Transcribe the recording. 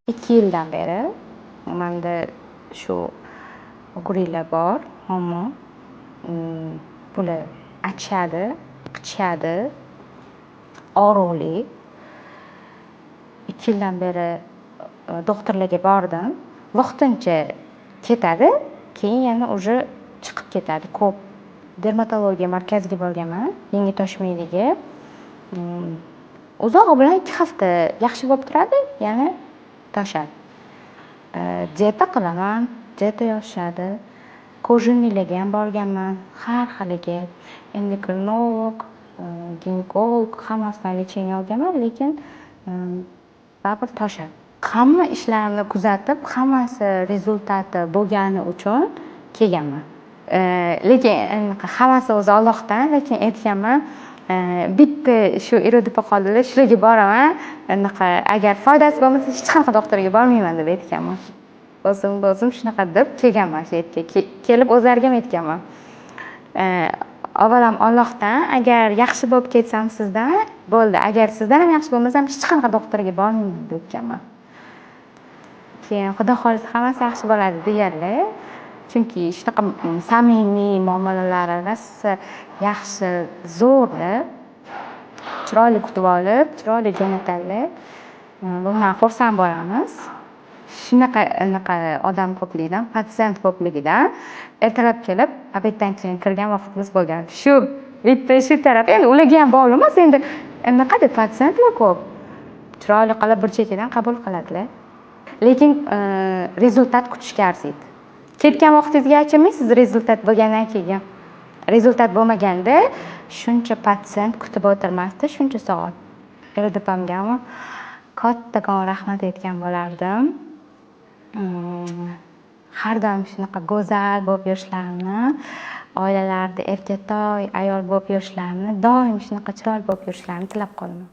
2 yildan beri manda shu угри lar bor, muammo. Bular achishadi, qichishadi, og'riqli. 2 yildan beri doktorlarga bordim. Vaqtincha ketadi, keyin yana уже chiqib ketadi ko'p. Dermatologiya markaziga borganman, Yangi Toshmiyadagi. Uzog'i bilan 2 hafta yaxshi bo'lib turadi, yana toshadi. Dieta qilaman, dieta yozishadi. Кожаный largayam borganman, har xiliga. Endokrinolog, ginekolog, hammasidan лечение olganman, lekin baribir toshadi. Hamma ishlarimni kuzatib, hammasi результат i bo'lgani uchun kelganman. Lekin anaqa hammasi o'zi Ollohdan, lekin aytganman, bitta shu Iroda opa qoldilar, shularga boraman, anaqa agar foydasi bo'lmasa, hech qanaqa doktorga bormayman, deb aytganman. O'zim shunaqa deb kelganman shu yerga. Kelib o'zlariga ham aytganman. Avvalam Ollohdan, agar yaxshi bo'lib ketsam sizdan bo'ldi, agar sizdan ham yaxshi bo'lmasam, hech qanaqa doktorga bormayman, deb aytganman. Keyin xudo xohlasa, hammasi yaxshi bo'ladi, deganlar. Chunki shunaqa samimiy muomalalari rosa yaxshi, zo'rda. Chiroyli kutib olib, chiroyli jo'natadilar. Bundan xursand bo'lamiz. Shunaqa anaqa odam ko'pligidan, patsient ko'pligidan ertalab kelib, обед dan keyin kirgan vaqtimiz bo'lgan. Shu bitta shu tarafi endi ularga ham bog'liq emas, endi anaqada patsientlar ko'p. Chiroyli qilib bir chekkadan qabul qiladilar. Lekin результат kutishga arziydi. Ketgan vaqtingizga achinmaysiz результат bo'lgandan keyin. Результат bo'lmaganda shuncha patsient kutib o'tirmasdi shuncha soat. Iroda opamgami kattakon rahmat aytgan bo'lardim. Har doim shunaqa go'zal bo'lib yurishlarini, oilalarida erkatoy ayol bo'lib yurishlarini, doim shunaqa chiroyli bo'lib yurishlarini tilab qolaman.